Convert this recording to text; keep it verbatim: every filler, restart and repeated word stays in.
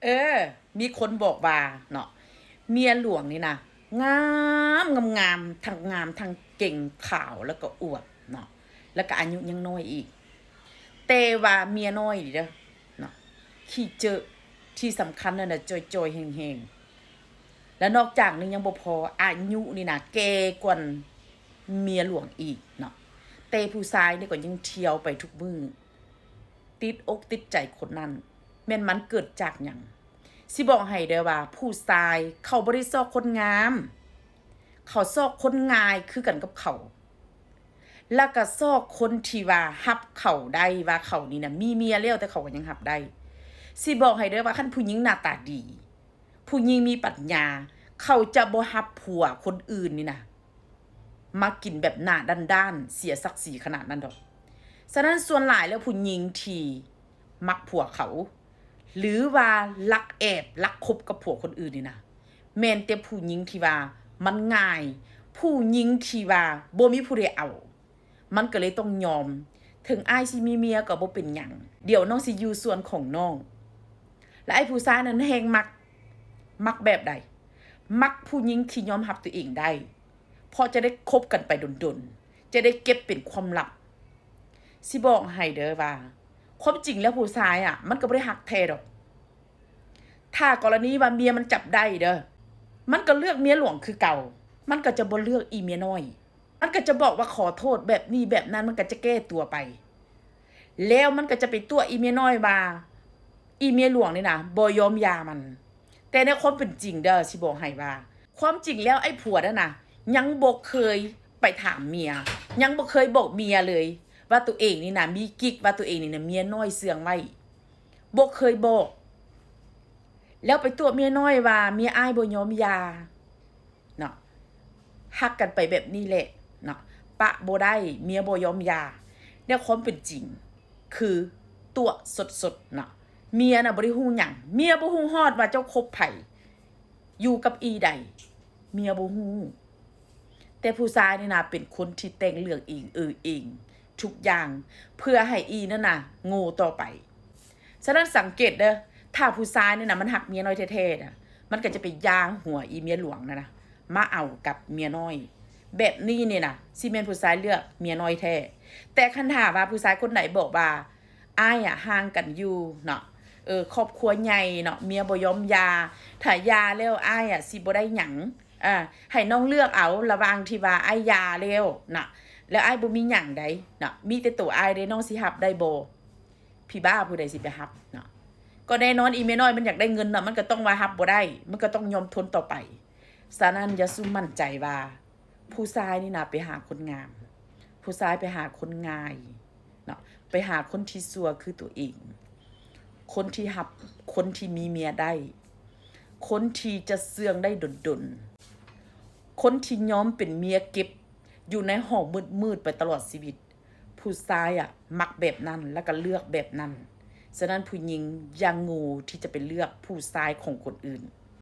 เออ มีคนบอกว่าเนาะ เมียหลวงนี่นะ งาม งาม งาม ทั้งงาม ทั้งเก่ง ขาว แล้วก็อวบเนาะ แล้วก็อายุยังน้อยอีก แต่ว่าเมียน้อยนี่เด้อเนาะ ขี้เจอะ ที่สำคัญนั่นน่ะ จ่อยๆ แฮงๆ แล้วนอกจากนี้ยังบ่พอ อายุนี่นะ แก่กว่าเมียหลวงอีกเนาะ แต่ผู้ชายนี่ก็ยังเที่ยวไปทุกมื้อ ติดอกติดใจคนนั้น แม่นมันเกิดจากหยัง สิบอกให้เด้อว่า ผู้ชายเขาบ่ได้ซอกคนงาม เขาซอกคนง่ายคือกันกับเขา แล้วก็ซอกคนที่ว่าฮับเขาได้ว่าเขานี่นะมีเมียแล้ว แต่เขาก็ยังฮับได้ สิบอกให้เด้อว่า คันผู้หญิงหน้าตาดี ผู้หญิงมีปัญญา เขาจะบ่ฮับผัวคนอื่นนี่นะ มากินแบบหน้าด้านๆ เสียศักดิ์ศรีขนาดนั้นดอก ฉะนั้นส่วนหลายแล้วผู้หญิงที่มักผัวเขา หรือว่าลักแอบลักคบกับผัวคนอื่นนี่นะ แม่นแต่ผู้หญิงที่ว่ามันง่าย ผู้หญิงที่ว่าบ่มีผู้ใดเอา มันก็เลยต้องยอม ถึงอ้ายสิมีเมียก็บ่เป็นหยัง เดี๋ยวน้องสิอยู่ส่วนของน้อง และไอ้ผู้ชายนั้นแฮงมัก มักแบบใด มักผู้หญิงที่ยอมฮับตัวเองได้ เพราะจะได้คบกันไปดนๆ จะได้เก็บเป็นความลับ สิบอกให้เด้อว่า ความจริงแล้วผู้ชายอะ มันก็บ่ได้ฮักแท้ดอก ถ้ากรณีว่าเมียมันจับได้เด้อ มันก็เลือกเมียหลวงคือเก่า มันก็จะบ่เลือกอีเมียน้อย มันก็จะบอกว่าขอโทษแบบนี้แบบนั้น มันก็จะแก้ตัวไป แล้วมันก็จะไปตั๋วอีเมียน้อยว่า อีเมียหลวงนี่นะบ่ยอมหย่ามัน แต่ในความเป็นจริงเด้อ สิบอกให้ว่า ความจริงแล้วไอ้ผัวนั่นน่ะ ยังบ่เคยไปถามเมีย ยังบ่เคยบอกเมียเลย ว่าตัวเองนี่นะมีกิ๊ก ว่าตัวเองนี่นะเมียน้อยเซื่องไว้ บ่เคยบอก แล้วไปตั๋วเมียน้อยว่าเมียอ้ายบ่ยอมหย่าเนาะ ฮักกันไปแบบนี้แหละเนาะ ปะบ่ได้ เมียบ่ยอมหย่า ในความเป็นจริง คือตั๋วสดๆ เนาะ เมียน่ะบ่ได้ฮู้หยัง เมียบ่ฮู้ฮอดว่าเจ้าคบไผ อยู่กับอีใด เมียบ่ฮู้ แต่ผู้ชายนี่นะเป็นคนที่แต่งเรื่องเองเออเอง ทุกอย่าง เพื่อให้อีนั่นน่ะโง่ต่อไป ฉะนั้นสังเกตเด้อ ถ้าผู้ชายนี่นะมันฮักเมียน้อยแท้ๆ น่ะ มันก็จะไปย่างหัวอีเมียหลวงนั่นนะ มาเอากับเมียน้อย แบบนี้นี่นะ สิแม่นผู้ชายเลือกเมียน้อยแท้ แต่คันถ้าว่าผู้ชายคนไหนบอกว่า อ้ายอะห่างกันอยู่เนาะ เออ ครอบครัวใหญ่เนาะ เมียบ่ยอมหย่า ถ้าหย่าแล้วอ้ายอะสิบ่ได้หยัง อ่า ให้น้องเลือกเอาระหว่างที่ว่าอ้ายหย่าแล้วเนาะ แล้วอ้ายบ่มีหยังใดเนาะ มีแต่ตัวอ้ายเด้ น้องสิฮับได้บ่ พี่บ้าผู้ใดสิไปฮับเนาะ ก็แน่นอนอีเมียน้อยมันอยากได้เงินเนาะ มันก็ต้องว่าฮับบ่ได้ มันก็ต้องยอมทนต่อไป ฉะนั้นอย่าซุ่มมั่นใจว่า ผู้ชายนี่นะไปหาคนงาม ผู้ชายไปหาคนง่ายเนาะ ไปหาคนที่ชั่วคือตัวเอง คนที่ฮับ คนที่มีเมียได้ คนที่จะเซื่องได้ดนๆ คนที่ยอมเป็นเมียเก็บอยู่ในห้องมืดๆ ไปตลอดชีวิต ผู้ชายอะมักแบบนั้น แล้วก็เลือกแบบนั้น ฉะนั้นผู้หญิงอย่าโง่ที่จะไปเลือกผู้ชายของคนอื่น